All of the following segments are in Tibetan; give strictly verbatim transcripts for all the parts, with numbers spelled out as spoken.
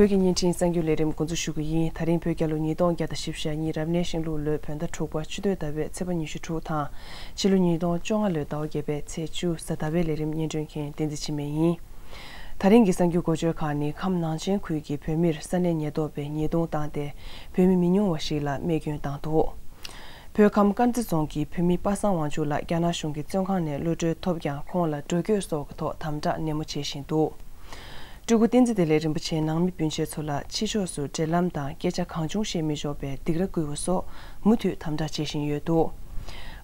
བོད་ཀྱི་བརྙན་འཕྲིན་གསར་འགྱུར་ལས་རིམ་འགོ་འཛུགས་ཞུ་གི་ཡིན། ད་རིང་བོད་རྒྱལ་ལོ་ཉིས་སྟོང་བརྒྱ་དང་བཞི་བཅུ་ཞེ་གཉིས། རབ་གནས་ཤིང་ལུག་ལོའི་བོད་ཟླ་དྲུག་པ། ཆུ་སྟོད་ཟླ་བའི་ཚེས་པ་ཉི་ཤུ་དྲུག་དང་། ཕྱི་ལོ་ཉིས་སྟོང་བཅོ་ལྔ་ལོའི་ཟླ་བ་བརྒྱད་པའི་ཚེས་བཅུ་གཟའ་ཟླ་བའི་ལས་རིམ་སྙན་སྒྲོན་མཁན་བསྟན་འཛིན་འཆི་མེད་ཡིན། ད་རིང་གི་གསར་འགྱུར་འགོ་བརྗོད་ཁག་ནི། ཁམས་ནང་ཆེན་ཁུལ་གྱི་བོད་མིར་ས་གནས་ཉེན་རྟོག་པས་ཉེས་རྡུང་བཏང་སྟེ། བོད་མི་མི་ཉུང་བ་ཞིག་ལ་རྨས་སྐྱོན་བཏང་འདུག་བོད་ཁམས་དཀར་མཛེས་རྫོང་གི་བོད་མི་པ་སངས་དབང་ཕྱུག་ལགས་རྒྱ་ནག་གཞུང་གི་བཙོན་ཁང་ནས་གློད་གྲོལ་ཐོབ་ཀྱང་། ཁོང་ལ་འགྲོ་སྐྱོད་སོགས་ཀྱི་ཐོག་དམ་དྲག་ནན་མོ་བྱེད་བཞིན་འདུག་སྤྲུལ་སྐུ་བསྟན་འཛིན་བདེ་ལེགས་རིན་པོ་ཆེ་ནང་མི་སྤུན་མཆེད་ཚོ་ལ་ཕྱི་ཕྱོགས་སུ་འབྲེལ་ལམ་དང་སྐད་ཆ་གང་བྱུང་བཤད་མི་ཆོག་པའི་སྡིགས་ར་བསྐུལ་བ་སོགས་མུ་མཐུད་དམ་དྲག་བྱེད་བཞིན་ཡོད་འདུག་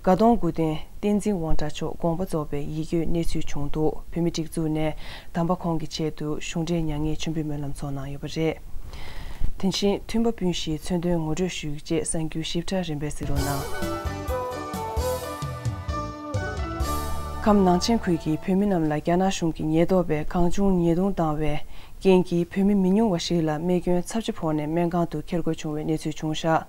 དགའ་གདོང་སྐུ་རྟེན་བསྟན་འཛིན་དབང་གྲགས་མཆོག་དགོངས་པ་རྫོགས་པའི་ཡིད་སྐྱོའི་གནས་ཚུལ་བྱུང་འདུག་བོད་མི་སྒྲིག་འཛུགས་ནས་དམ་པ་ཁོང་གི་ཆེད་དུ་གཞུང་འབྲེལ་མྱ་ངན་མཆོད་འབུལ་སྨོན་ལམ་ཚོགས་གནང་ཡོད་པ་རེད། དེ་བཞིན་མཐུན་པ་སྤུན་བཞིའི་མཚོན་དོན་ངོ་སྤྲོད་ཞུ་རྒྱུ་བཅས་གསར་འགྱུར་ཞིབ་ཕྲ་རིམ་པས་གཟིགས་རོགས་གནང་། ཁམས་ནང་ཆེན་ཁུལ་གྱི་བོད་མི་རྣམས་ལ་རྒྱ་ནག་གཞུང་གི་ཉེན་རྟོག་པས་གང་བྱུང་ཉེས་རྡུང་བཏང་བའི་རྐྱེན་གྱིས། བོད་མི་མི་ཉུང་བ་ཞིག་ལ་རྨས་སྐྱོན་ཚབས་ཆེ་ཕོག་ནས་སྨན་ཁང་དུ་འཁྱེར་དགོས་བྱུང་བའི་གནས་ཚུལ་བྱུང་བཞག་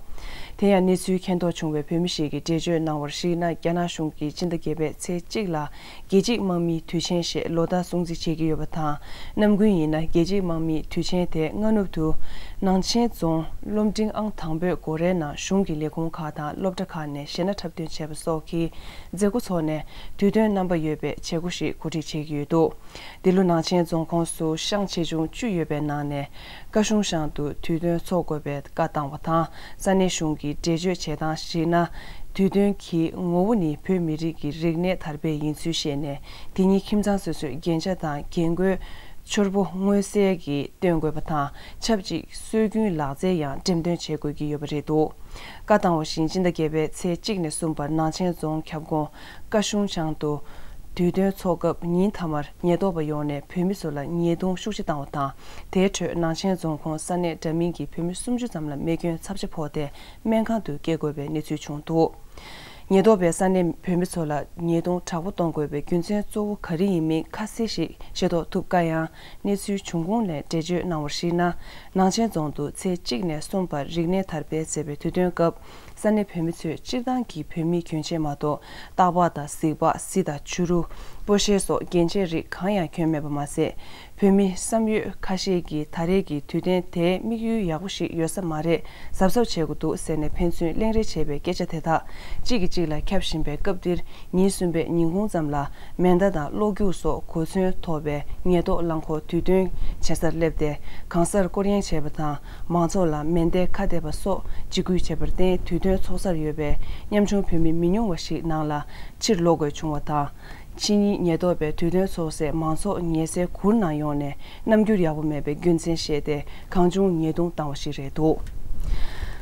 དེ་ཡང་། གནས་ཚུལ་མཁྱེན་རྟོགས་བྱུང་བའི་བོད་མི་ཞིག་གིས་འགྲེལ་བརྗོད་གནང་བར་གཞིགས་ན། རྒྱ་ནག་གཞུང་གིས་སྤྱི་ཟླ་བརྒྱད་པའི་ཚེས་གཅིག་ལ། རྒྱལ་གཅེས་དམག་མིའི་དུས་ཆེན་ཞེས་ལོ་ཟླ་སྲུང་བརྩི་བྱེད་ཀྱི་ཡོད་པ་དང་། ནམ་རྒྱུན་ཡིན་ན། རྒྱལ་གཅེས་དམག་མིའི་དུས་ཆེན་དེ་སྔ་ནུབ་ཏུ་ནང་ཆེན་རྫོང་སློབ་འབྲིང་ཨང་དང་པོའི་སྒོ་རའི་ནང་གཞུང་གི་ལས་ཁུངས་ཁག་དང་སློབ་གྲྭ་ཁག་ནས་གཞས་སྣ་འཁྲབ་སྟོན་བྱས་པ་སོགས་ཀྱི་མཛད་སྒོ་འཚོགས་ནས། དུས་སྟོན་རྣམ་པ་ཡོད་པའི་བྱེད་སྒོ་ཞིག་གོ་སྒྲིག་བྱེད་ཀྱི་ཡོད་འདུག་འདི་ལོ་ནང་ཆེན་རྫོང་ཁོངས་སུ་ཤང་ཆེ་ཆུང་བཅུ་ཡོད་པའི་ནང་ནས། ཀ་གཞུང་ཤང་དུ་དུས་སྟོན་འཚོགས་དགོས་པའི་བཀའ་བཏང་བ་དང་། ས་གནས་གཞུང་གིས་འགྲེལ་བརྗོད་བྱེད་སྟངས་གཞིགས་ན། དུས་སྟོན་གྱི་ངོ་བོ་ནི་བོད་མི་རིགས་ཀྱི་རིག་གནས་དར་སྤེལ་ཡིན་ཚུལ་བཤད་ནས། དེ་ཉིད་ཁྱིམ་ཚང་སོ་སོའི་རྒྱན་ཆ་དང་རྒྱན་གོས། ཕྱུར་བུ་མངོན་གསལ་གྱིས་སྟོན་དགོས་པ་དང་། ཆབས་ཅིག་སྲོལ་རྒྱུན་ལག་རྩལ་ཡང་འགྲེམས་སྟོན་བྱེད་དགོས་ཀྱི་ཡོད་པ་རེད་འདུག་བཀའ་བཏང་བ་བཞིན། སྤྱི་ཟླ་བརྒྱད་པའི་ཚེས་གཅིག་ནས་གསུམ་བར་ནང་ཆེན་རྫོང་ཁྱབ་ཁོངས་ཀ་གཞུང་ཤང་དུ་དུས་སྟོན་འཚོགས་སྐབས། ཉིན་མཐའ་མར་ཉེན་རྟོག་པ་ཡོང་ནས་བོད་མི་ཚོ་ལ་ཉེས་རྡུང་ཤུགས་ཆེ་བཏང་བ་དང་། དེའི་ཁྲོད་ནང་ཆེན་རྫོང་ཁོངས་ས་གནས་འདྲ་མིན་གྱི་བོད་མི་སུམ་ཅུ་ཙམ་ལ་རྨས་སྐྱོན་ཚབས་ཆེ་ཕོག་སྟེ། སྨན་ཁང་དུ་སྐྱེལ་དགོས་པའི་གནས་ཚུལ་བྱུང་འདུག་ཉེན་རྟོག་པས་ས་གནས་བོད་མི་ཚོ་ལ་ཉེས་རྡུང་དྲག་པོ་གཏོང་དགོས་པའི་རྒྱུ་མཚན་གཙོ་བོ་ག་རེ་ཡིན་མིན་ཁ་གསལ་ཞིག་ཤེས་རྟོགས་ཐུབ་དཀའ་ཡང་། གནས་ཚུལ་བྱུང་ཁུངས་ནས་འགྲེལ་བརྗོད་གནང་བར་གཞིགས་ན། ནང་ཆེན་རྫོང་དུ་ཚེས་གཅིག་ནས་གསུམ་བར་རིག་གནས་དར་སྤེལ་མཛད་པའི་དུས་སྟོན་སྐབས། ས་གནས་བོད་མི་ཚོས་སྤྱིར་བཏང་གི་བོད་མིའི་གྱོན་ཆས་མ་གཏོགས། ཏག་པགས་དང་གཟིག་ལྤགས། གཟི་དང་བྱུ་རུ། སྤོ་ཤེལ་སོགས་རྒྱན་ཆས་རིགས་གང་ཡང་གྱོན་མེད་པ་མ་ཟད། བོད་མི་བསམ་ཡོད་ཁ་ཤས་ཀྱིས་ད་རེས་ཀྱི་དུས་སྟོན་དེའི་དམིགས་ཡུལ་ཡག་པོ་ཞིག་ཡོད་ས་མ་རེད། གཟབ་གཟབ་བྱེད་དགོས་འདུག་ཟེར་ནས་ཕན་ཚུན་གླེང་རེས་བྱས་པའི་སྐད་ཆ་དེ་དག་གཅིག་གིས་གཅིག་ལ་ཁྱབ་བཞིན་པའི་སྐབས་འདིར། ཉིན་གསུམ་པའི་ཉིན་གུང་ཙམ་ལ། མེ་མདའ་དང་གློག་རྒྱུག་སོགས་གོ་མཚོན་ཐོགས་པའི་ཉེན་རྟོག་རླངས་འཁོར་དུས་སྟོན་བྱེད་སར་སླེབས་ཏེ། གང་སར་སྐོར་གཡེང་བྱས་པ་དང་། མང་ཚོགས་ལ་མེ་མདའི་ཁ་གཏད་པ་སོགས་འཇིགས་སྐུལ་བྱས་པར་བརྟེན། དུས་སྟོན་འཚོགས་སར་ཡོད་པའི་ཉམ་ཆུང་བོད་མི་མི་ཉུང་བ་ཞིག་ནང་ལ་ཕྱིར་ལོག་དགོས་བྱུང་བ་དང་། ཕྱི་ཉིན་ཉེན་རྟོག་པས་དུས་སྟོན་འཚོགས་སའི་མང་ཚོགས་ཉལ་སའི་གུར་ནང་ཡོང་ནས། རྣམ་འགྱུར་ཡག་པོ་མེད་པའི་རྒྱུ་མཚན་བཤད་དེ། གང་བྱུང་ཉེས་རྡུང་བཏང་བ་ཞིག་རེད་འདུག་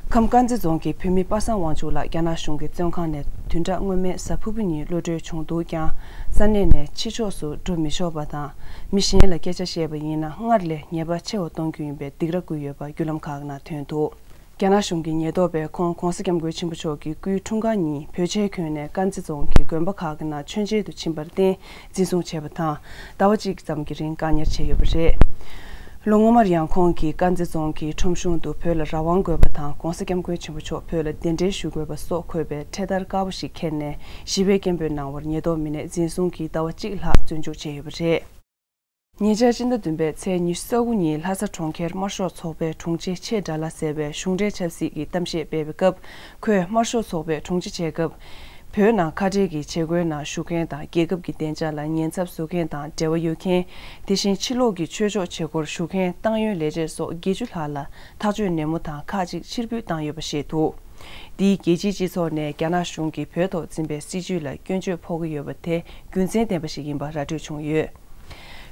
ཁམས་དཀར་མཛེས་རྫོང་གི་བོད་མི་པ་སངས་དབང་ཕྱུག་ལགས་རྒྱ་ནག་གཞུང་གི་བཙོན་ཁང་ནས་བདུན་ཕྲག་སྔོན་མའི་གཟའ་ཕུར་བུ་ཉིན་གློད་གྲོལ་བྱུང་འདུག་ཀྱང་། ས་གནས་ནས་ཕྱི་ཕྱོགས་སུ་འགྲོ་མི་ཆོག་པ་དང་། མི་གཞན་ལ་སྐད་ཆ་བཤད་པ་ཡིན་ན། སྔར་ལས་ཉེས་པ་ཆེ་བ་གཏོང་རྒྱུ་ཡིན་པའི་སྡིགས་ར་བསྐུལ་ཡོད་པ་བརྒྱུད་ལམ་ཁག་ནང་ཐོན་འདུག་རྒྱ་ནག་གཞུང་གི་ཉེན་རྟོག་པས་ཁོང་༧གོང་ས་༧སྐྱབས་མགོན་ཆེན་པོ་མཆོག་གི་སྐུའི་འཁྲུངས་སྐར་ཉིན་བོད་ཆས་གྱོན་ནས་དཀར་མཛེས་རྫོང་གི་དགོན་པ་ཁག་གི་ནང་མཆོད་མཇལ་དུ་ཕྱིན་པར་བརྟེན། འཛིན་བཟུང་བྱས་པ་དང་། ཟླ་བ་གཅིག་ཙམ་གྱི་རིང་བཀག་ཉར་བྱས་ཡོད་པ་རེད། ལོ་སྔོན་མར་ཡང་ཁོང་གིས་དཀར་མཛེས་རྫོང་གི་ཁྲོམ་གཞུང་དུ་བོད་ལ་རང་དབང་དགོས་པ་དང་། ༧གོང་ས་༧སྐྱབས་མགོན་ཆེན་པོ་མཆོག་བོད་ལ་གདན་འདྲེན་ཞུ་དགོས་པ་སོགས་འཁོད་པའི་འཕྲེད་དར་དཀར་པོ་ཞིག་འཁྱེར་ནས་ཞི་བའི་སྐད་འབོད་གནང་བར། ཉེན་རྟོག་མི་སྣས་འཛིན་བཟུང་གིས་ཟླ་བ་གཅིག་ལྷག་བཙོན་འཇུག་བྱས་ཡོད་པ་རེད། ཉེ་ཆར་སྤྱི་ཟླ་བདུན་པའི་ཚེས་ཉི་ཤུ་རྩ་དགུ་ཉིན་ལྷ་ས་གྲོང་ཁྱེར་དམར་ཤོག་ཚོགས་པའི་དྲུང་ཆེ་ཆེ་དགྲ་ལྷ་ཟེར་བས་གཞུང་འབྲེལ་ཆབ་སྲིད་ཀྱི་གཏམ་བཤད་སྤེལ་བའི་སྐབས། ཁོས་དམར་ཤོག་ཚོགས་པའི་དྲུང་ཆེ་བྱེད་སྐབས། བོད་ནང་ཁ་བྲལ་གྱི་བྱེད་སྒོའི་ནང་ཞུགས་མཁན་དང་། རྒྱལ་ཁབ་ཀྱི་བདེ་འཇགས་ལ་ཉེན་ཚབས་བཟོ་མཁན་དང་འབྲེལ་བ་ཡོད་མཁན། དེ་བཞིན་ཕྱི་ལོགས་ཀྱི་ཆོས་ཕྱོགས་བྱེད་སྒོར་ཞུགས་མཁན། ཏང་ཡོན་ལས་བྱེད་སོགས་བརྒྱད་ཅུ་ལྷག་ལ་ཐག་གཅོད་ནན་མོ་དང་ཁག་ཅིག་ཕྱིར་འབུད་བཏང་ཡོད་པ་ཤེས་ཐུབ། འདིས་རྒྱལ་སྤྱིའི་སྤྱི་ཚོགས་ནས་རྒྱ་ནག་གཞུང་གིས་བོད་ཐོག་འཛིན་པའི་སྲིད་བྱུས་ལ་སྐྱོན་བརྗོད་ཕོག་གི་ཡོད་པ་དེ་རྒྱུ་མཚན་ལྡན་པ་ཞིག་ཡིན་པ་ར་སྤྲོད་བྱུང་ཡོད།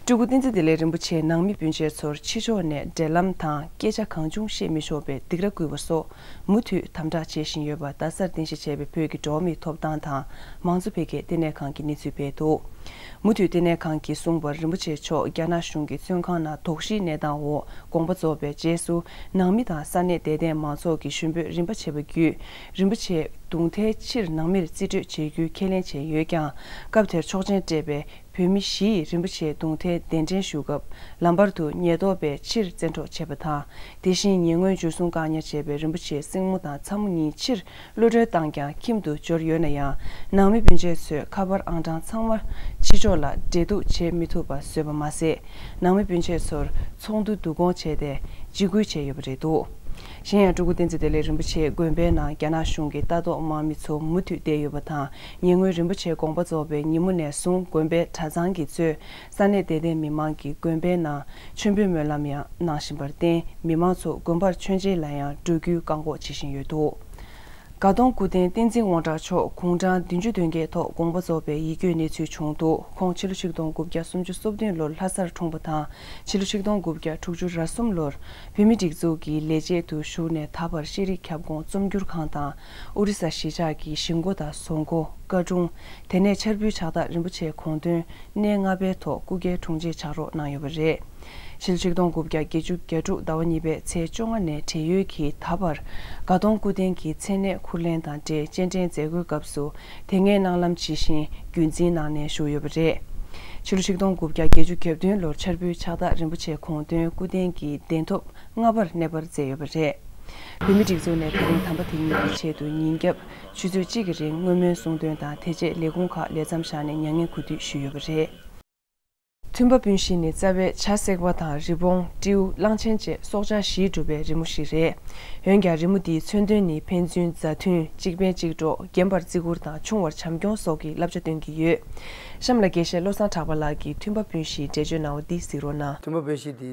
སྤྲུལ་སྐུ་བསྟན་འཛིན་བདེ་ལེགས་རིན་པོ་ཆེའི་ནང་མི་སྤུན་མཆེད་ཚོར་ཕྱི་ཕྱོགས་ནས་འབྲེལ་ལམ་དང་སྐད་ཆ་གང་བྱུང་བཤད་མི་ཆོག་པའི་སྡིགས་ར་བསྐུལ་བ་སོགས་མུ་མཐུད་དམ་དྲག་བྱེད་བཞིན་ཡོད་པ། རྡ་སར་རྟེན་གཞི་བྱས་པའི་བོད་ཀྱི་འགྲོ་བ་མིའི་ཐོབ་ཐང་དང་མང་གཙོ་འཕེལ་རྒྱས་ལྟེ་གནས་ཁང་གིས་གནས་ཚུལ་སྤེལ་འདུག་མུ་མཐུད་ལྟེ་གནས་ཁང་གིས་གསུངས་པར། རིན་པོ་ཆེ་མཆོག་རྒྱ་ནག་གཞུང་གི་བཙོན་ཁང་ནང་དོགས་གཞིའི་གནས་སྟངས་འོག་དགོངས་པ་རྫོགས་པའི་རྗེས་སུ། ནང་མི་དང་ས་གནས་དད་ལྡན་མང་ཚོགས་ཀྱིས་ཞུ་འབོད་རིམ་པ་བྱས་པ་བརྒྱུད། རིན་པོ་ཆེ་གདུང་ཐལ་ཕྱིར་ནང་མིར་རྩིས་སྤྲོད་བྱེད་རྒྱུའི་ཁས་ལེན་བྱས་ཡོད་ཀྱང་། སྐབས་དེར་ཆོག་མཆན་སྤྲད་པའི་བོད་མི་བཞི་ཡིས་རིན་པོ་ཆེའི་གདུང་ཐལ་གདན་འདྲེན་ཞུ་སྐབས། ལམ་བར་དུ་ཉེན་རྟོག་པས་ཕྱིར་བཙན་འཕྲོག་བྱས་པ་དང་། དེ་བཞིན་ཉེ་སྔོན་འཇུ་བཟུང་བཀག་ཉར་བྱས་པའི་རིན་པོ་ཆེའི་སྲིང་མོ་དང་ཚ་མོ་གཉིས་ཕྱིར་གློད་གྲོལ་བཏང་ཀྱང་ཁྱིམ་དུ་འབྱོར་ཡོད་ན་ཡང་། ནང་མི་སྤུན་མཆེད་ཚོས་ཁ་པར་ཨང་གྲངས་ཚང་མ་ཕྱི་ཕྱོགས་ལ་འབྲེལ་གཏུག་བྱེད་མི་ཐུབ་པ་བཟོས་པ་མ་ཟད། ནང་མི་སྤུན་མཆེད་ཚོར་ཚོགས་འདུ་བསྡུ་སྐོང་བྱས་ཏེ། འཇིགས་སྐུལ་བྱས་ཡོད་པ་རེད་འདུག་གཞན་ཡང་སྤྲུལ་སྐུ་བསྟན་འཛིན་བདེ་ལེགས་རིན་པོ་ཆེ་དགོན་པའི་ནང་རྒྱ་ནག་གཞུང་གི་ལྟ་རྟོག་དམག་མི་ཚོ་མུ་མཐུད་བསྡད་ཡོད་པ་དང་། ཉེ་སྔོན་རིན་པོ་ཆེ་དགོངས་པ་རྫོགས་པའི་ཉིན་མོ་ནས་བཟུང་དགོན་པའི་གྲྭ་ཚང་གིས་གཙོས་ས་གནས་དད་ལྡན་མི་མང་གིས་དགོན་པའི་ནང་མཆོད་འབུལ་སྨོན་ལམ་ཡང་གནང་བཞིན་པར་བརྟེན། མི་མང་ཚོ་དགོན་པར་མཆོད་མཇལ་ལ་ཡང་འགྲོ་རྒྱུའི་བཀག་འགོག་བྱེད་བཞིན་ཡོད་འདུག་དགའ་གདོང་སྐུ་རྟེན་བསྟན་འཛིན་དབང་གྲགས་མཆོག་དགུང་གྲངས་བདུན་ཅུ་དོན་བརྒྱད་ཐོག་དགོངས་པ་རྫོགས་པའི་ཡིད་སྐྱོའི་གནས་ཚུལ་བྱུང་འདུག་ཁོང་ཕྱི་ལོ་ཆིག་སྟོང་དགུ་བརྒྱ་སུམ་ཅུ་སོ་བདུན་ལོར་ལྷ་སར་འཁྲུངས་པ་དང་། ཕྱི་ལོ་ཆིག་སྟོང་དགུ་བརྒྱ་དྲུག་ཅུ་རེ་གསུམ་ལོར་བོད་མིའི་སྒྲིག་འཛུགས་ཀྱི་ལས་བྱེད་དུ་ཞུགས་ནས། ད་བར་ཤེས་རིག་ཁྱབ་ཁོངས་རྩོམ་སྒྱུར་ཁང་དང་། ཨོ་རི་ས་གཞིས་ཆགས་ཀྱི་གཞིས་འགོ་དང་བཟོ་འགོ། བཀའ་དྲུང་། དེ་ནས་ཕྱག་ཕུལ་ཕྱག་རྟགས་རིན་པོ་ཆེའི་དགོངས་དོན་གནས་ལྔ་པའི་ཐོག་སྐུ་སྒེར་དྲུང་ཆེ་ཕྱག་རོགས་གནང་ཡོད་པ་རེད། ཕྱི་ལོ་ཆིག་སྟོང་དགུ་བརྒྱ་བརྒྱད་ཅུ་གྱ་དྲུག་ཟླ་བ་གཉིས་པའི་ཚེས་བཅོ་ལྔ་ནས་བགྲེས་ཡོལ་གྱིས་ད་བར་དགའ་གདོང་སྐུ་རྟེན་གྱི་མཚན་གནས་ཁུར་ལེན་དང་འབྲེལ་སྤྱན་འདྲེན་མཛད་སྒོའི་སྐབས་སུ་དེ་སྔའི་གནང་ལམ་ཇི་བཞིན་རྒྱུན་འཛིན་གནང་ནས་བཞུགས་ཡོད་པ་རེད། ཕྱི་ལོ་ཆིག་སྟོང་དགུ་བརྒྱ་བརྒྱད་ཅུ་གྱ་བདུན་ལོར་ཕྱག་ཕུལ་ཕྱག་རྟགས་རིན་པོ་ཆེའི་དགོངས་དོན་སྐུ་རྟེན་གྱི་གདན་ཐོབ་ལྔ་པར་གནས་སྤར་མཛད་ཡོད་པ་རེད། བོད་མིའི་སྒྲིག་འཛུགས་ནས་ད་རིང་དམ་པ་དེ་ཉིད་ཀྱི་ཆེད་དུ་ཉིན་རྒྱབ་ཆུ་ཚོད་གཅིག་གི་རིང་བསྔོ་སྨོན་གསུང་འདོན་དང་། དེ་རྗེས་ལས་ཁུངས་ཁག་ལས་མཚམས་བཞག་ནས་མྱ་ངན་གུས་འདུད་ཞུས་ཡོད་པ་རེད། མཐུན་པ་སྤུན་བཞི་ནི་རྩ་བའི་བྱ་སྲེག་པ་དང་རི་བོང་སྤྲེའུ་གླང་ཆེན་བཅས་སྲོག་ཆགས་བཞིས་གྲུབ་པའི་རི་མོ་ཞིག་རེད། འོན་ཀྱང་རི་མོ་འདིའི་མཚོན་དོན་ནི་ཕན་ཚུན་མཛའ་མཐུན་གཅིག་ཕན་གཅིག་གྲོགས་རྒན་པར་བརྩི་བཀུར་དང་ཆུང་བར་བྱམས་སྐྱོང་སོགས་ཀྱི་བསླབ་བྱ་སྟོན་གྱི་ཡོད། གཤམ་ལ་དགེ་བཤེས་བློ་བཟང་གྲགས་པ་ལགས་ཀྱིས་མཐུན་པ་སྤུན་བཞིའི་འགྲེལ་བརྗོད་གནང་བ་འདི་གཟིགས་རོགས་གནང་། མཐུན་པ་སྤུན་བཞི་འདི་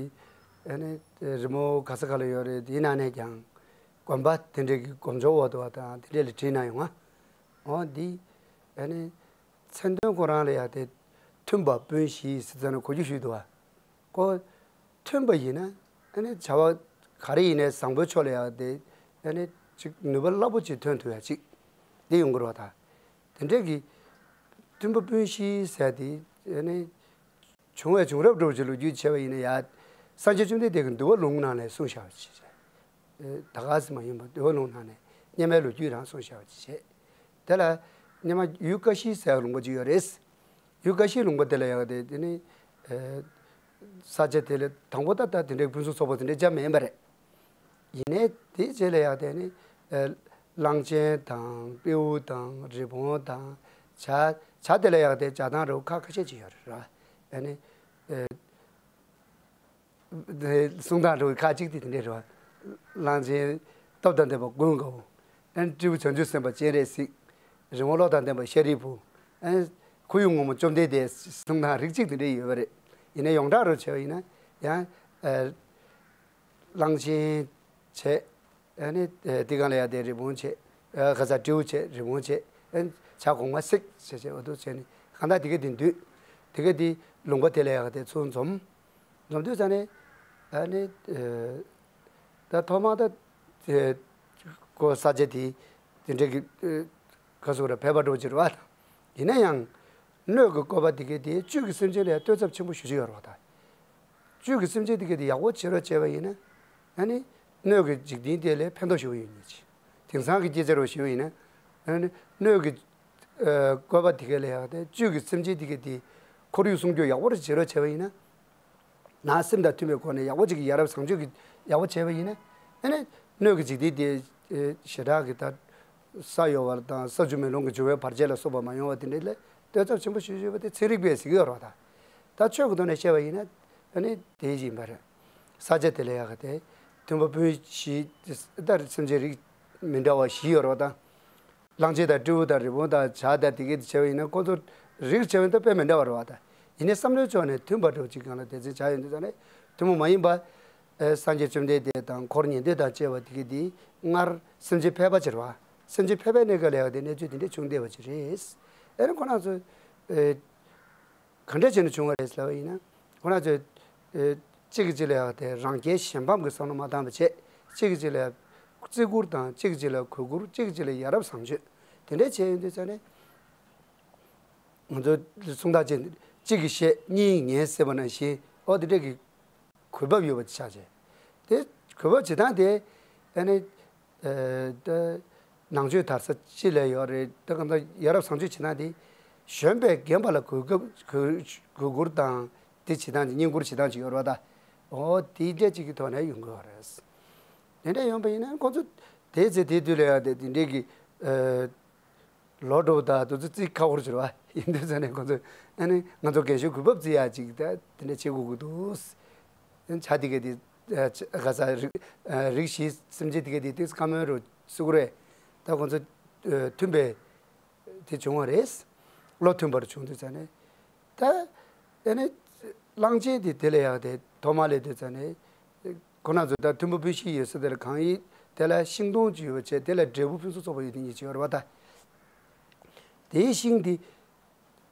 ཨ་ནི་རི་མོ་ག་ས་ག་ལ་ཡོད་རེད། དེའི་ནང་ནས་ཀྱང་དགོན་པ་དེ་འདྲའི་གི་དགོན་ཆོག་འོག་ཏུ་བ་དང་དེ་འདྲས་ལ་བྲིས་གནང་ཡོང་ང་། འོ་འདི་ཨ་ནི། མཚན་དོན་ཁོ་རང་ལ་ཡང་དེ་མཐུན་པ་སྤུན་བཞི་ཟེར་ཙམ་ན་གོ་རྒྱུ་ཞིག་འདུག་བ། ཁོ་མཐུན་པ་ཡིན་ན་ཨ་ནི་བྱ་བ་ག་རེ་ཡིན་ནའི་བཟང་པོའི་ཕྱོགས་ལ་ཡང་དེ་ཨ་ནི་ཅིག་ནུས་པ་རླབས་པོ་ཆེ་ཐོན་ཐུབ་ཡ་ཅིག་དེ་ཡོང་གི་རེད་བ། ད་དེ་འདྲས་ཀྱི་མཐུན་པ་སྤུན་བཞི་ཟེར་དེ་ཨ་ནི་བྱུང་བའི་བྱུང་རབས་འདྲ་བོ་ཅིག་ལོ་རྒྱུས་བྱས་པ་ཡིན་ན་ཡང་སངས་རྒྱས་བཅོམ་ལྡན་འདས་ཀྱིས་འདུལ་བ་ལུང་ནང་ནས་གསུངས་བཞག་པ་ཅིག་རེད། ད་ག་ཟེ་མ་ཡིན་པ་འདུལ་བ་ལུང་ནང་ནས་སྙེ་མའི་ལོ་རྒྱུས་རང་གསུངས་བཞག་པ་ཅིག་བྱས། དེ་ལ་སྙེ་མ་ཡུལ་ཀ་ཤི་ཟེར་བ་ལུང་པ་ཅིག་ཡོད་རེད། ཡུལ་ཀ་ཤི་ལུང་པ་དེ་ལ་ཡང་དེ་དེ་ནི་ས་ཆ་དེ་ལ་དང་པོ་ད་ལྟ་དེ་འདྲའི་ཕུན་སུམ་ཚོགས་པ་དེ་འདྲའི་ཅང་མེད་པ་རེད། ཡིན་ནའི་དེའི་རྗེས་ལ་ཡང་དེ་ནི་གླང་ཆེན་དང་སྤྲེའུ་དང་རི་བོང་དང་བྱ་བྱ་དེ་ལ་ཡང་དེ་བྱ་དང་རི་བོ་ཁག་ཁ་ཤས་ཅིག་ཡོད་རེད་ར། ཨ་ནི། གསུང་སྟངས་འགྲོ་བའི་ཁ་ཅིག་དེ་དེ་འདྲས་རེད་བ། གླང་ཆེན་སྟོབས་དང་ལྡན་པ་ཀུན་དགའ་བོ། ཨན་སྤྲེའུ་བྱང་ཆུབ་སེམས་དཔའ་སྤྱན་རས་གཟིགས། རི་བོང་བློ་དང་ལྡན་པ་ཤཱ་རིའི་བུ། ཨན་ཁོར་ཡུག་ངོ་མ་བཅོམ་ལྡན་འདས་གསུང་སྟངས་རིགས་གཅིག་དེ་འདྲས་ཡོད་པ་རེད། ཡིན་ན་ཡོངས་གྲགས་རུ་བྱས་པ་ཡིན་ན་ཡང་། གླང་ཆེན་བྱས། ཨ་ནི་དེ་གང་ལ་ཡང་དེ་རི་བོང་བྱས། ཁ་ས་སྤྲེའུ་བྱས་རི་བོང་བྱས། ཨ་ནི་བྱ་གོང་མ་སྲེག་བྱས་བྱས་འོ་དུ་བྱས་ནས་གང་ལྟར་དེ་ག་དེ་འདུས། དེ་ག་དེ་ལུང་པ་དེ་ལ་ཡང་དེ་ཚུར་འཛོམས། འཛོམས་དུས་ཙང་ནས་ཨ་ནི་ད་ཐོག་མར་ད་ཁོ་ས་ཆ་དེ་དེ་འདྲ་གི་ག་སོ་ར་ཕལ་པ་འགྲོ་ཅི་ར་བ་དང་། ཡིན་ན་ཡང་སྣོད་ཀྱི་བཀོད་པ་དེ་ག་དེ་བཅུད་ཀྱི་སེམས་ཅན་ལ་ཡང་བསྟོད་ཚབས་ཆེན་པོ་ཞེ་ཅིག་ཡོད་ར་བ་དང་། བཅུད་ཀྱི་སེམས་ཅན་དེ་ག་དེ་ཡག་པོ་བྱེད་རོགས་བྱས་པ་ཡིན་ན། ཨ་ནི་སྣོད་ཀྱི་འཇིག་རྟེན་དེ་ལ་ཕན་ཐོགས་ཞེ་པོ་ཡོད་ཉེ་ཆེ། དེང་སང་གི་སྐད་ཆ་རོ་ཞེ་པོ་ཡིན་ན། ཨ་ནི་སྣོད་ཀྱི་བཀོད་པ་དེ་ག་ལ་ཡག་སྟེ་བཅུད་ཀྱི་སེམས་ཅན་དེ་ག་དེ་ཁོར་ཡུག་སྲུང་སྐྱོབ་ཡག་པོ་རེ་བྱེད་རོགས་བྱས་པ་ཡིན་ན། ནང་སེམས་དང་མཐུན་པའི་སྒོ་ནས་ཡག་པོ་ཅིག་གི་ཡ་རབས་བཟང་སྤྱོད་ཀྱི་ཡག་པོ་བྱས་པ་ཡིན་ན། ཨ་ནི་སྣོད་ཀྱི་འཇིག་རྟེན་དེ་ཞེ་དྲག་གི་ད་ས་གཡོ་བ་དང་ས་ཆུ་མེ་རླུང་གི་འགྱུར་བའི་བར་ཆད་ལ་སོགས་པ་མ་ཡོང་བ་དེ་འདྲ་ལ་བསྟོད་ཚབས་ཆེན་པོ་ཞེ་ཅིག་ཡོད་པ་དེ་ཚན་རིག་པས་གཟིགས་ཀྱི་ཡོད་རེད་བ། ད་ད་ཆོས་ཀྱི་ཐོག་ནས་བཤད་པ་ཡིན་ན་ཨ་ནི་དེ་ཡིན་པ་རེད། ས་ཆ་དེ་ལ་ཡག་ག་དེ་མཐུན་པ་སྤུན་བཞི་ལྟར་སེམས་ཅན་རིགས་མི་འདྲ་བ་བཞི་ཡོད་རེད་བ་དང་། གླང་ཆེན་དང་སྤྲེའུ་དང་རི་བོང་དང་བྱ་དང་དེ་གས་དེ་བྱས་པ་ཡིན་ན་ཁོ་ཚོ་རིགས་བྱས་པ་ཡིན་ན་དཔེ་མི་འདྲ་བ་རེད་བ་དང་། ཡིན་ནའི་བསམ་བློའི་ཕྱོགས་ནས་མཐུན་པ་འདྲ་བོ་ཅིག་སྒང་ལ་དེ་ཚོ་བྱ་ཡོང་དུས་ཙང་ནས་ཐུན་མོང་མ་ཡིན་པ། ཨེ་སངས་རྒྱས་བཅོམ་ལྡན་འདས་དང་འཁོར་ཉན་ཐོས་དང་བཅས་པ་དེ་གས་དེ་སྔར་སེམས་ཅན་ཕལ་པ་ཅིག་རེད་བ། སེམས་ཅན་ཕལ་པའི་གནས་སྐབས་ལ་ཡང་དེ་གནས་ཚུལ་དེ་འདྲ་བྱུང་བསྡད་པ་ཅིག་རེད། ཨེ་ནི་ཁོ་རང་ཚོ་ཨེ་ག་འདྲ་བྱས་ནས་བྱུང་བ་རེད་ཟེར་བ་ཡིན་ན། ཁོ་རང་ཚོས་ཨེ་གཅིག་གིས་གཅིག་ལ་ཡང་དེ་རང་རྒྱལ་གཞན་ཕམ་གྱི་བསམ་བློ་མ་བཏང་བ་བྱས། གཅིག་གིས་གཅིག་ལ་བརྩི་བཀུར་དང་གཅིག་གིས་གཅིག་ལ་གུས་བཀུར། གཅིག་གིས་གཅིག་ལ་ཡ་རབས་བཟང་སྤྱོད་དེ་འདྲ་བྱས་ཡོང་དུས་ཙང་ནས། ང་ཚོ་གསུང་སྟངས་ཅན་གཅིག་གིས་བཤད་གཉིས་ཉན་ཟེར་བ་ནང་བཞིན་འོ་དེ་འདྲ་གི་གུས་བབ་ཡོད་པ་ཆགས་བྱས། དེ་གུས་བབ་བྱེད་སྟངས་དེ་ཨ་ནི་ཨེ་ད་ནང་ཆོས་དར་ས་ཅི་ལས་ཡོད་རེད། ད་གང་ལྟར་ཡ་རབས་བཟང་སྤྱོད་བྱེད་སྟངས་དེ་གཞོན་པས་རྒན་པ་ལ་གུས་བཀུར་གུས་གུས་བཀུར་དང་དེ་བྱེད་སྟངས་ཅིག་བསྙེན་བཀུར་བྱེད་སྟངས་ཅིག་ཡོད་རེད་བ། ད་འོ་དེ་འདྲ་ཅིག་གི་ཐོག་ནས་ཡོང་གི་ཡོད་རེད། དེ་འདྲ་ཡོང་པ་ཡིན་ན་ཁོང་ཚོ་དེ་ཚེ་དེ་དུས་ལ་ཡང་དེ་དེ་འདྲའི་གི་ཨེ། ལོ་འགྲོ་བ་དང་དུས་ཚོད་བརྩི་ཁག་པོ་ཅིག་རེད་བ། ཡིན་དུས་ཙང་ནས་ཁོང་ཚོས་ཨ་ནི་ང་ཚོ་རྒན་གཞོན་གུས་བབ་བརྩི་ཡག་ཅིག་ད་དེ་འདྲ་བྱེད་དགོས་ཀྱི་འདུག་ཨ་ནི་བྱ་དེ་གས་དེ་ ཨ་ག་ས་རིགས་ཨ་རིགས་བཞིའི་སེམས་ཅན་དེ་ག་དེ་ཏིག་ཁ་མོན་རུ་སུ་གུ་རེ། ད་ཁོང་ཚོ་ཨ་མཐུན་པའི་དེ་བྱུང་བ་རེད། བློ་མཐུན་པར་བྱུང་དུས་ཙ་ནས། ད་ཨ་ནི་གླང་ཆེན་དེ་དེ་ལ་ཡག་དེ་ཐོག་མ་ལས་དུས་ཙ་ནས། ཁོ་ན་ཚོ་ད་མཐུན་པོ་སྤུན་བཞི་ཡོད་ས་དེ་ལ་གང་ཡིན་དེ་ལ་ཤིང་སྡོང་ཅིག་ཡོད་པ་བྱས། དེ་ལ་འབྲས་བུ་ཕུན་སུམ་ཚོགས་པ་ཡོད་དེ་གཉིས་ཅིག་ཡོད་རེད་བ་ད། དེའི་ཤིང་དེ།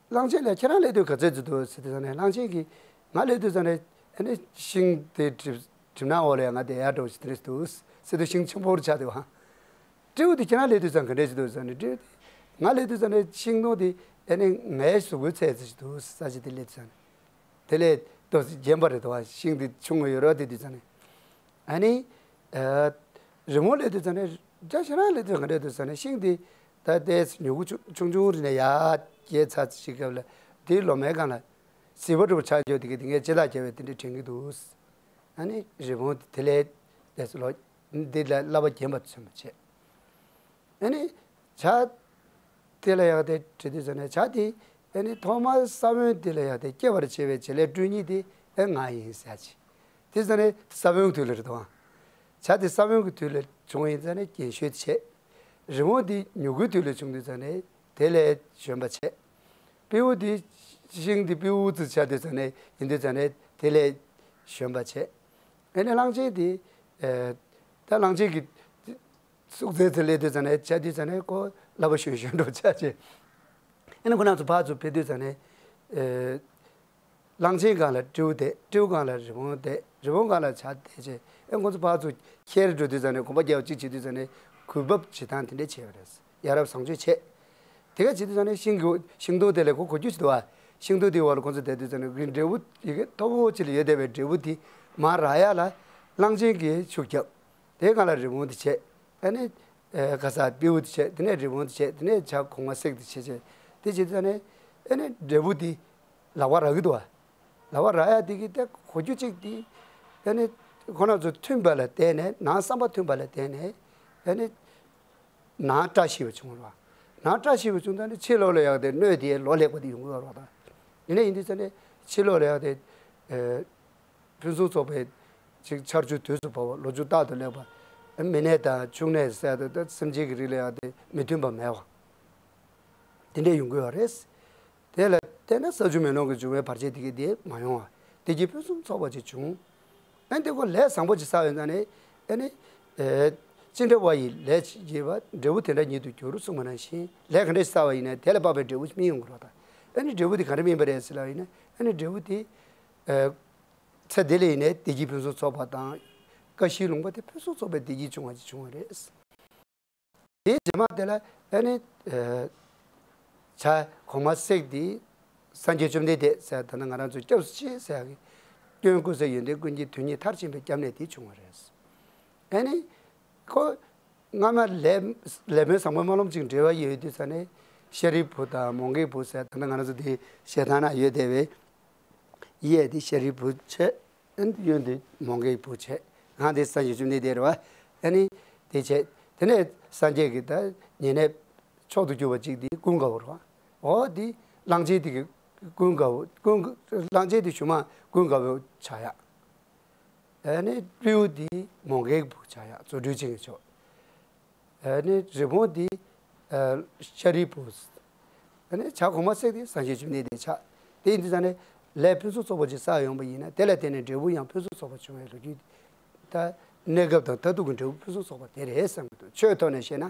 གླང་ཆེན་ལ་ཁྱེད་རང་སླེབས་དུས་ག་ཚོད་ཅིག་འདུག་ཟེར་དུས་ཙ་ནས། གླང་ཆེན་གྱིས་ང་སླེབས་དུས་ཙ་ནས་ཨ་ནི་ཤིང་དེ་གྲིབ་གྲིབ་ནག་འོག་ལ་ཡང་ང་བསྡད་ཡག་འདྲ་བོ་ཞིག་དེ་འདྲ་ཞིག་འདུག་ཟེར་དུས་ཤིང་ཆེན་པོ་རུ་ཆགས་འདུག་ཨང་། སྤྲེའུ་དེ་ཁྱེད་རང་སླེབས་དུས་ཙང་ག་འདྲས་ཞིག་འདུག་ཟེར་ནས། སྤྲེའུ་དེ་ང་སླེབས་དུས་ཙ་ནས་ཤིང་སྡོང་དེ་ཨ་ནི་ངའི་གཟུགས་པོའི་ཚད་ཅིག་འདུག་ཟེར། ས་ཆ་དེ་སླེབས་དུས་ཙ་ནས། དེ་ལས་ཏོག་ཙམ་རྒྱན་པ་རེད་དོ། ཤིང་དེ་ཆུང་ངུ་ཡོད་རོགས་དེ་དུས་ཙ་ནས། ཨ་ནི་ཨ་རི་མོ་སླེབས་དུས་ཙ་ནས། རྒྱ་ཁྱེད་རང་སླེབས་དུས་ག་འདྲས་འདུག་ཟེར་ན། ཤིང་དེ་ད་ལྟའི་ཉུ་གུ་ཆུང་ཆུང་ཆུང་རེ་ནས་ཡར་རྒྱས་ཚར་ཅིག་སྐབས་ལ་དེའི་ལོ་མའི་སྒང་ལ་ཟིལ་པ་འདྲ་བོ་ཆགས་ཡོད་དེ་གི་དེ་ངས་ལྕེ་ལྡག་རྒྱབ་པའི་དེ་འདྲས་དྲན་གྱི་འདུག། ཨ་ནི་རི་བོང་དེ་ལས་དེ་ལོ་འདི་ལ་བསླབ་པ་རྒྱན་པ་མཚོན་པ་བྱས། ཨ་ནི་བྱ་དེ་ལ་ཡག་དེ་དྲི་དུས་ཙ་ནས། བྱ་དེ་ཨ་ནི་ཐོག་མར་ས་བོན་དེ་ལ་ཡག་དེ་སྐྱེ་བར་བྱེད་པའི་བྱེད་ལས་སྤྲུལ་ཉིད་དེ་ཨེ་ང་ཡིན་ཟེར་གྱི། དེ་ཙ་ནས་ས་བོན་གྱི་དུས་ལ་རེད་དོ། བྱ་དེ་ས་བོན་གྱི་དུས་ལ་བྱུང་ཡིན་ཙ་ནས་རྒྱན་ཤོས་བྱས། རི་བོང་དེ་མྱུ་གུའི་དུས་ལ་བྱུང་དུས་ཙ་ནས་དེ་ལས་གཞོན་པ་བྱས། སྤྲེའུ་དེ་ཤིང་དེ་སྤྲེའུ་ཙི་ཆགས་དུས་ཙ་ནས་ཡིན་དུས་ཙ་ནས་དེ་ལས་གཞོན་པ་བྱས། ཨ་ནི་གླང་ཆེན་དེ་ཨེ་ད་གླང་ཆེན་གྱི་སུག་རྫས་དེ་སླེབས་དུས་ཙ་ནས། ཆགས་དུས་ཙ་ནས་ཁོ་ལབ་པ་གཞོན་གཞོན་འདྲ་བོ་ཆགས་བྱས། ཨ་ནི་ཁོ་རང་ཚོ་ཕར་ཚུར་ཕེབས་དུས་ཙ་ནས། ཨེ་གླང་ཆེན་སྒང་ལ་སྤྲེའུ་བསྡད། སྤྲེའུ་སྒང་ལ་རི་བོང་བསྡད། རི་བོང་སྒང་ལ་བྱ་བསྡད་བྱས། ཨེ་ཁོ་ཚོ་ཕར་ཚུར་འཁྱེར་འགྲོ་དུས་ཙ་ནས། གོམ་པ་རྒྱག་པ་གཅིག་བྱེད་དུས་ཙ་ནས་གུས་བབས་བྱེད་སྟངས་དེ་འདྲས་བྱས་པ་རེད། ཡ་རབས་བཟང་སྤྱོད་བྱས། དེ་ག་བྱེད་དུས་ཙ་ནས་ཤིང་གི་ཤིང་སྡོང་དེ་ལ་ཁོ་གོ་རྒྱུ་ཞིག་འདུག་བ། ཤིང་སྡོང་དེའི་འོག་ལ་ཁོ་ཚོ་བསྡད་དུས་ཙ་ནས་གི་འབྲས་བུ་ཡི་གེ་མཐོ་པོ་ཅིག་ལ་ཡོད་བསྡད་པའི་འབྲས་བུ་དེ་མར་རག་ཡག་ལ་གླང་ཆེན་གྱིས་ཤུགས་བརྒྱབ། དེའི་སྒང་ལ་རི་བོང་དེ་བྱས། ཨ་ནི་ཨེ་ག་ས་སྤྲེའུ་དེ་བྱས། དེ་ནས་རི་བོང་དེ་བྱས། དེ་ནས་བྱ་གོང་མ་སྲེག་དེ་བྱས་བྱས། དེ་བྱེད་དུས་ཙ་ནས་ཨ་ནི་འབྲས་བུ་དེ་ལག་པ་རག་གི་འདུག་བ། ལག་པ་རག་ཡག་དེ་གི་ད་གོ་རྒྱུ་གཅིག་དེ། ཨ་ནི་ཁོ་རང་ཚོ་མཐུན་པ་ལ་བརྟེན་ནས། ནང་བསམ་པ་མཐུན་པ་ལ་བརྟེན་ནས། ཨ་ནི་ནང་བཀྲ་ཤིས་པ་བྱུང་བ་རེད་བ། ནང་བཀྲ་ཤིས་པ་བྱུང་ཙ་ནས་ཕྱི་ལོགས་ལ་ཡག་དེ་གནོད་དེ་ལོ་ལེགས་པ་དེ་ཡོང་གི་ཡོད་རེད་བ་ད། ཡིན་ནའི་ཡིན་དུས་ཙ་ནས་ཕྱི་ལོགས་ལ་ཡག་དེ་ཨེ་ཕུན་སུམ་ཚོགས་པའི་ཅིག་ཆར་ཆུ་དུས་སུ་བབས་པ། ལོ་ཕྱུགས་རྟག་ཏུ་ལེགས་པ། མི་ནད་དང་ཕྱུགས་ནད་ཟེར་ཡག་དེ་ད་སེམས་ཅན་གྱི་རིགས་ལ་ཡག་དེ་མི་མཐུན་པ་མེད་པ། དེ་འདྲས་ཡོང་གི་ཡོད་རེད། དེ་ལ་བརྟེན་ནས་ས་ཆུ་མེ་རླུང་གིས་བྱུང་བའི་བར་ཆད་དེ་གི་དེ་མ་ཡོང་བ། བདེ་སྐྱིད་ཕུན་སུམ་ཚོགས་པ་ཅིག་བྱུང་། ཨ་ནི་དེ་ཁོ་ལས་བཟང་པོ་ཅིག་བསགས་ཡོད་ཙང་ནི། ཨ་ནི་ཨེ་ཅི་འདྲ་བ་ཡི་ལས་ཅིག་བྱས་པ། འབྲས་བུ་དེ་འདྲ་ཉིད་དུ་འགྱུར་གསུངས་པ་ནང་བཞིན། ལས་ག་འདྲ་ཞིག་བསགས་པ་ཡིན་ནའི་དེ་ལ་དཔག་པའི་འབྲས་བུ་སྨིན་ཡོང་གི་རེད་ད། ཨ་ནི་འབྲས་བུ་དེ་ག་འདྲ་སྨིན་པ་རེད་ཟེར་ལབ་པ་ཡིན་ན། ཨ་ནི་འབྲས་བུ་དེ་ཨེ་ཚེ་འདི་ལ་ཡིན་ནའི་བདེ་སྐྱིད་ཕུན་སུམ་ཚོགས་པ་དང་། ཀ་ཤིའི་ལུང་པ་དེ་ཕུན་སུམ་ཚོགས་པའི་བདེ་སྐྱིད་བྱུང་བ་ཅིག་བྱུང་བ་རེད། དེའི་རྗེས་མ་དེ་ལ་ཨ་ནི་ཨེ་བྱ་གོང་མ་སྲེག་དེ་སངས་རྒྱས་བཅོམ་ལྡན་འདས་ཟེར། ད་ནི་ང་རང་ཚོ་སྐྱབས་སུ་མཆི་ཟེར་ཡག་གི་སྐྱོན་ཀུན་ཟད་ཡོན་ཏན་ཀུན་གྱི་དོན་གཉིས་མཐར་ཕྱིན་པའི་སྐྱབས་གནས་དེ་བྱུང་བ་རེད། ཨ་ནི་ཁོ་སྔ་མ་ལས་ལས་སྨོན་བཟང་པོ་སྨོན་ལམ་ཅིག་འབྲེལ་བ་ཡོད་དུས་ཙ་ནས། ཤཱ་རིའི་བུ་དང་མོའུ་འགལ་བུ་ཟེར། ད་ནི་ང་རང་ཚོ་དེ་ཞལ་ཐང་ན་ཡོད་བསྡད་པའི་གཡས་དེ་ཤཱ་རིའི་བུ་བྱས། ཨ་ནི་གཡོན་དེ་མོའུ་འགལ་བུ་བྱས། ང་དེ་སངས་རྒྱས་བཅོམ་ལྡན་འདས་རེད་བ། ཨ་ནི་དེ་བྱས། དེ་ནས་སངས་རྒྱས་ཀྱི་ད་ཉེ་གནས་མཆོག་ཏུ་གྱུར་པ་གཅིག་དེ་ཀུན་དགའ་བོ་རེད་བ། འོ་དེ་གླང་ཆེན་དེ་གི་ཀུན་དགའ་བོ། ཀུན་གླང་ཆེན་དེ་གཞུག་མ་ཀུན་དགའ་བོ་ཆགས་ཡག། ཨ་ནི་སྤྲེའུ་དེ་མོའུ་འགལ་བུ་ཆགས་ཡག། རྫུ་འཕྲུལ་ཅན་གྱི་མཆོག། ཨ་ནི་རི་བོང་དེ་ཨ་ཤཱ་རིའི་བུ། ཨ་ནི་བྱ་གོང་མ་སྲེག་དེ་སངས་རྒྱས་བཅོམ་ལྡན་འདས་ཆགས། དེ་ཡིན་དུས་ཙ་ནས་ལས་ཕུན་སུམ་ཚོགས་པ་ཅིག་བསགས་ཡོང་པ་ཡིན་ན། དེ་ལ་བརྟེན་ནས་འབྲས་བུ་ཡང་ཕུན་སུམ་ཚོགས་པ་བྱུང་བའི་ལོ་རྒྱུས། ད་གནས་སྐབས་དང་མཐར་ཐུག་གི་འབྲས་བུ་ཕུན་སུམ་ཚོགས་པ་དེ་རེད་བསམ་གྱི་འདུག། ཆོས་ཐོག་ནས་བཤད་ན།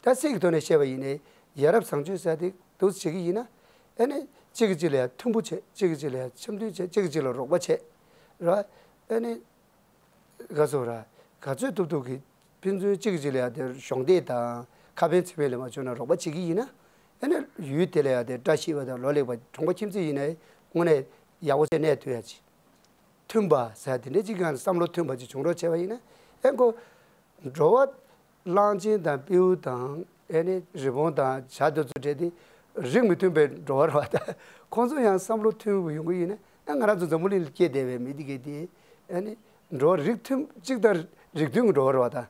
ད་ཚིག་གི་ཐོག་ནས་བཤད་པ་ཡིན་ནའི། ཡ་རབས་བཟང་སྤྱོད་ཟེར་དེ་འདུག་བྱེད་ཀྱི་ཡིན་ན། ཨ་ནི་གཅིག་གིས་གཅིག་ལ་ཡང་མཐུན་པོ་བྱེད། གཅིག་གིས་གཅིག་ལ་ཡང་འཆམ་མཐུན་བྱེད། གཅིག་གིས་གཅིག་ལ་རོགས་པ་བྱེད། ར། ཨ་ནི། ག་ཟེར་ར། ག་ཚོད་ཐུབ་ཐུབ་ཀྱིས་ཕན་ཚུན་གཅིག་གིས་གཅིག་ལ་ཡང་དེ་གཞོགས་འདེགས་དང་ཁ་ཕན་ཚིག་ཕན་ལ་མ་བྱུང་ན་རོགས་པ་བྱེད་ཀྱི་ཡིན་ན། ཨ་ནི་ཡུལ་དེ་ལ་ཡང་དེ་བཀྲ་ཤིས་པ་དང་ལོ་ལེགས་པ། གྲོང་པ་ཁྱིམ་མཚེས་ཡིན་ནའི་དངོས་གནས་ཡག་པོ་བྱས་གནས་ཐུབ་ཡ་ཅིག། མཐུན་པ་ཟེར་དེ་འདྲའི་གཅིག་གང་བསམ་བློ་མཐུན་པ་ཅིག་བྱུང་རོགས་བྱས་པ་ཡིན་ན། ཨེ་ཁོ། འགྲོ་བ་གླང་ཆེན་དང་སྤྲེའུ་དང་། ཨེ་ནི་རི་བོང་དང་བྱ་དེ་ཚོ་འདྲ་དེ་རིགས་མི་མཐུན་པའི་འགྲོ་བ་རེད་བ། ད་ཁོང་ཚོ་ཡང་བསམ་བློ་མཐུན་པོ་ཡོང་གི་ཡིན་ན། ཨ་ང་རང་ཚོ་འཛམ་བུ་གླིང་ལ་སྐྱེས་བསྡད་པའི་མི་དེ་གས་དེ། ཨེ་ནི་འགྲོ་བ་རིགས་མཐུན་གཅིག་དང་རིགས་མཐུན་གྱི་འགྲོ་བ་རེད་བ།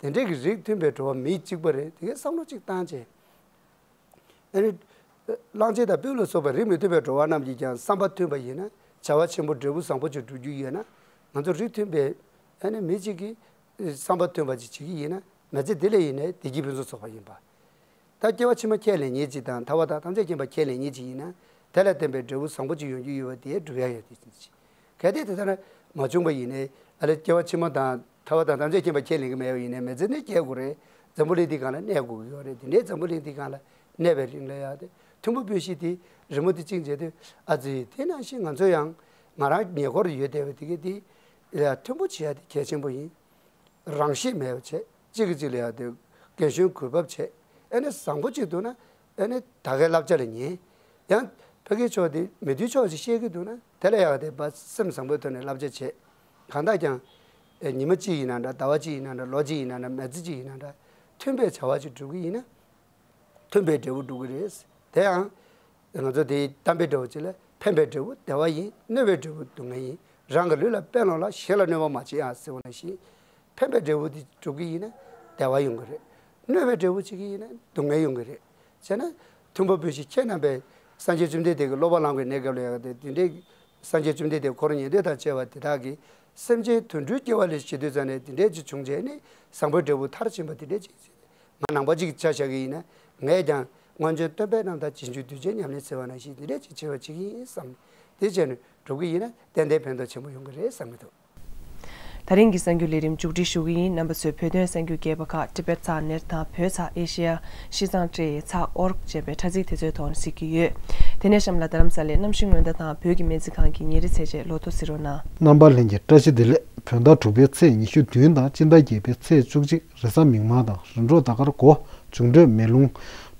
ད་དེ་འདྲའི་གི་རིགས་མཐུན་པའི་འགྲོ་བ་མི་གཅིག་པ་རེད། དེ་གས་བསམ་བློ་གཅིག་བཏང་བྱས། ཨ་ནི། གླང་ཆེན་དང་སྤྲེའུ་ལ་སོགས་པའི་རིགས་མི་མཐུན་པའི་འགྲོ་བ་རྣམས་ཀྱིས་ཀྱང་བསམ་པ་མཐུན་པ་ཡིན་ན། བྱ་བ་ཆེན་པོ་འབྲས་བུ་བཟང་པོ་ཅིག་སྒྲུབ་རྒྱུ་ཡོད་ན། ང་ཚོ་རིགས་མཐུན་པའི་ཨ་ནི་མི་གཅིག་གིས་བསམ་པ་མཐུན་པ་ཅིག་བྱེད་ཀྱི་ཡིན་ན། མི་ཚེ་འདི་ལས་ཡིན་ནའི་བདེ་སྐྱིད་ཕུན་སུམ་ཚོགས་པ་ཡིན་པ། ད་སྐྱེ་བ་ཕྱི་མ་ཁས་ལེན་མཁན་ཅིག་དང་ཐར་པ་དང་ཐམས་ཅད་མཁྱེན་པ་ཁས་ལེན་མཁན་ཅིག་ཡིན་ན། དེ་ལ་བརྟེན་པའི་འབྲས་བུ་བཟང་པོ་ཅིག་ཡོང་རྒྱུ་ཡོད་པ་དེ་སྒྲུབ་ཡ་ཡོད་དེ་ཅིག་གལ་ཏེ་དེ་ལྟར་མ་བྱུང་བ་ཡིན་ནའི། ཨ་ལས་སྐྱེ་བ་ཕྱི་མ་དང་ཐར་པ་དང་ཐམས་ཅད་མཁྱེན་པ་ཁས་ལེན་གྱི་མེད་པ་ཡིན་ནའི། མི་ཚེ་ནི་སྐྱེལ་དགོས་རེད། འཛམ་བུ་གླིང་འདི་སྒང་ལ་གནས་དགོས་ཀྱི་ཡོད་རེད། དེ་འདྲའི་འཛམ་བུ་གླིང་འདི་སྒང་ལ་གནས་པའི་རིང་ལ་ཡང་དེ་མཐུན་པོ་སྤུན་བཞི་དེ་རི་མོ་དེ་བཅིངས་བྱས་དུས། ཨ་ཙི། དེ་ནང་བཞིན་ང་ཚོ་ཡང་ང་རང་ཉེ་འཁོར་ཡོད་བསྡད་པ་དེ་གི་དེ་ལ་མཐུན་པོ་བྱེད་ཡ་དེ་གལ་ཆེན་པོ་ཡིན། རང་ཤེད་མེད་པ་བྱས། གཅིག་གིས་གཅིག་ལ་ཡང་དེ་རྒན་གཞོན་གུས་བབ་བྱས། ཨ་ནི་བཟང་པོ་གཅིག་འདུག་ན། ཨ་ནི་ད་གའི་བསླབ་བྱ་ལ་ཉན། ཡང་ཕ་གིའི་ཕྱོགས་དེ་མི་མཐུན་ཕྱོགས་ཅིག་བཤད་ཀྱི་འདུག་ན། དེ་ལ་ཡང་དེ་བ་སེམས་བཟང་པོའི་ཐོག་ནས་བསླབ་བྱ་བྱས། གང་ལྟར་ཀྱང་ཨེ་ཉི་མ་གཅིག་ཡིན་ན་འདྲ། ཟླ་བ་གཅིག་ཡིན་ན་འདྲ། ལོ་གཅིག་ཡིན་ན་འདྲ། མི་ཚེ་གཅིག་ཡིན་ན་འདྲ། མཐུན་པའི་བྱ་བ་ཅིག་སྒྲུབ་ཀྱི་ཡིན་ན། མཐུན་པའི་འབྲས་བུ་སྒྲུབ་ཀྱི་རེད། དེ་ཡང་ང་ཚོ་དེའི་གཏམ་དཔེ་འདྲ་བོ་ཅིག་ལ། ཕན་པའི་འབྲས་བུ་བདེ་བ་ཡིན། གནོད་པའི་འབྲས་བུ་སྡུག་བསྔལ་ཡིན། རང་གི་ལུས་ལ་དཔེ་ལོངས་ལ་གཞན་ལ་གནོད་པ་མ་བྱེད་ཡ་ཟེར་བ་ནང་བཞིན། ཕན་པའི་འབྲས་བུ་དེ་སྒྲུབ་ཀྱི་ཡིན་ན་བདེ་བ་ཡོང་གི་རེད། གནོད་པའི་འབྲས་བུ་བྱེད་ཀྱི་ཡིན་ན་སྡུག་བསྔལ་ཡོང་གི་རེད། བྱས་ན་མཐུན་པོ་སྤུན་བཞི། ཁྱེད་རྣམ་པས་སངས་རྒྱས་བཅོམ་ལྡན་འདས་ཀྱི་བསླབ་པ་བླང་བའི་གནས་སྐབས་ལ་ཡང་དེ་དེ་འདྲའི་སངས་རྒྱས་བཅོམ་ལྡན་འདས་འཁོར་ཉན་ཐོས་དང་བཅས་པ་དེ་དག་གིས་སེམས་ཅན་དུད་འགྲོའི་སྐྱེ་བ་ལ་སྐྱེ་དུས་ཙམ་ནས་དེ་འདྲའི་ཅིག་བྱུང་བྱས་ནས་བཟང་པོའི་འབྲས་བུ་མཐར་ཕྱིན་པ་དེ་འདྲའི་ཅིག་ང་ནང་པ་ཅིག་ཆ་བཞག་གི་ཡིན་ན། ངས་ཀྱང་སྔོན་བྱོན་སྟོན་པའི་རྣམ་ཐར། རྗེས་འཇུག་གདུལ་བྱའི་ཉམས་ལེན་ཟེར་བ་ནང་བཞིན་དེ་འདྲའི་ཅིག་བྱེད་པ་བྱེད་ཀྱི་ཡིན་བསམ། དེ་བྱས་ནས་སྒྲུབ་ཀྱི་ཡིན་ན་ཏན་ཏན་ཕན་ཐོགས་ཆེན་པོ་ཡོང་གི་རེད་བསམ་གྱི་འདུག་ད་རིང་གི་གསར་འགྱུར་ལས་རིམ་མཇུག་སྒྲིལ་ཞུ་གི་ཡིན། རྣམ་པ་ཚོས་བོད་དོན་གསར་འགྱུར་རྒྱས་པ་ཁག Tibet ཚགས་net དང་བོད་ཚགས་Asia། ཤིས་ཙང་ཊའེ་ཚགས་org ཅེས་པའི་དྲ་ཚིགས་དེ་ཚོའི་ཐོག་ནས་གཟིགས་ཀྱི་ཡོད། དེ་ནས་གཤམ་ལ་རྡ་རམ་ས་ལའི་གནམ་གཤིས་སྔོན་བརྡ་དང་བོད་ཀྱི་སྨན་རྩིས་ཁང་གི་ཉིན་རེའི་ཚེས་བཅད་ལོ་ཐོ་གཟིགས་རོགས་གནང་། རྣམ་པ་ལྷན་རྒྱས་བཀྲ་ཤིས་བདེ་ལེགས། བོད་ཟླ་དྲུག་པའི་ཚེས་ཉི་ཤུ་བདུན་དང་སྤྱི་ཟླ་བརྒྱད་པའི་ཚེས་བཅུ་གཅིག་རེས་གཟའ་མིག་དམར་དང་རིམ་གྲོ་ཟླ་སྐར་དགུ། འབྱུང་འཕྲོད་མེ་རླུང་།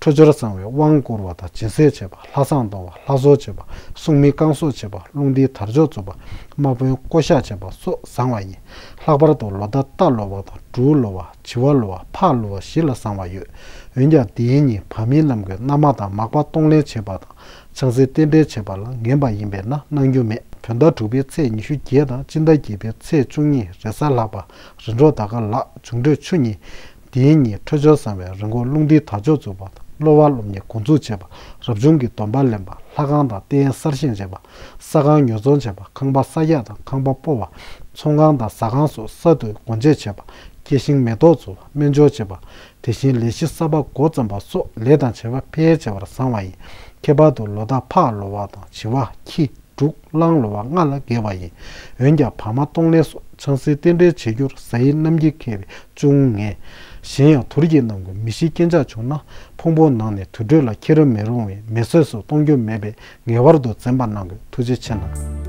འཕྲོད་སྦྱོར་བཟང་བའི་དབང་བསྐུར་བ་དང་སྦྱིན་སྲེག་བྱེད་པ། ལྷ་བསང་གཏོང་བ། ལྷ་གསོལ་བྱེད་པ། སྲུང་མའི་བསྐང་གསོ་བྱེད་པ། རླུང་ལྡན་དར་ལྕོག་འཚོགས་པ། དམག་དཔོན་བསྐོ་གཞག་བྱེད་པ་སོགས་བཟང་བ་ཡིན། ལྷག་པར་དུ་ལོ་ཟླ་རྟ་ལོ་བ་དང་འབྲུག་ལོ་བ། བྱི་བ་ལོ་བ། ཕག་ལོ་བ་བཞི་ལ་བཟང་བ་ཡོད། འོན་ཀྱང་དེའི་ཉིན་བ་མིན་ལམ་གྱི་མནའ་མ་དང་མག་པ་གཏོང་ལེན་བྱེད་པ་དང་། ཆང་སའི་རྟེན་འབྲེལ་བྱེད་པ་ལ་ངན་པ་ཡིན་པས་ན་གནང་རྒྱུ་མེད། བོད་ཟླ་དྲུག་པའི་ཚེས་ཉི་ཤུ་བརྒྱད་དང་སྤྱི་ཟླ་བརྒྱད་པའི་ཚེས་བཅུ་གཉིས་རེས་གཟའ་ལྷག་པ། རིམ་གྲོ་ཟླ་སྐར་ལག། འབྱུང་འཕྲོད་ཆུ་ཉིན། དེའི་ཉིན་འཕྲོད་སྦྱོར་བཟང་བའི་རི་མགོར་རླུང་ལྡན་དར་ལྕོག་འཚོགས་པ་དང་། སློབ་པ་སློབ་གཉེར་འགོ་འཛུགས་བྱེད་པ། རབ་བྱུང་གི་སྡོམ་པ་ལེན་པ། ལྷ་ཁང་དང་རྟེན་གསར་བཞེངས་བྱེད་པ། ས་ཁང་ཉོ་ཚོང་བྱེད་པ། ཁང་པ་གསར་རྒྱག་དང་ཁང་པ་སྤོ་བ། ཚོང་ཁང་དང་ཟ་ཁང་སོགས་གསར་དུ་སྒོ་འབྱེད་བྱེད་པ། སྐྱེ་ཤིང་མེ་ཏོག་བཙུགས་པ། སྨན་སྦྱོར་བྱེད་པ། དེ་བཞིན་ལས་གཞི་གསར་པ་འགོ་བརྩམས་པ་སོགས་ལས་དང་བྱ་བ་ཕལ་ཆེ་བར་བཟང་བ་ཡིན། ཁྱད་པར་དུ་ལོ་ཟླ་ཕག་ལོ་བ་དང་བྱི་བ། ཁྱི། འབྲུག་གླང་ལོ་བ་ལྔ་ལ་དགེ་བ་ཡིན། འོན་ཀྱང་བ་མ་གཏོང་ལེན་སོགས་ཆང་སའི་རྟེན་འབྲེལ་བྱེད་རྒྱུར་གཟའ་ཡི་རྣམ་འགྱེས་འཁེལ་བས་ཅུང་ངན། གཞན་ཡང་དུར་གྱི་ནང་གི་མི་ཤི་རྐྱེན་ཆག་བྱུང་ན་ཕུང་པོ་ནང་ནས་དུར་ཁྲོད་ལ་འཁྱེར་མི་རུང་བས་མེ་གསོད་སོགས་གཏོང་རྒྱུ་མེད་པས་ངེས་པར་དུ་འཛེམ་པ་གནང་དགོས། ཐུགས་རྗེ་ཆེ་གནང་།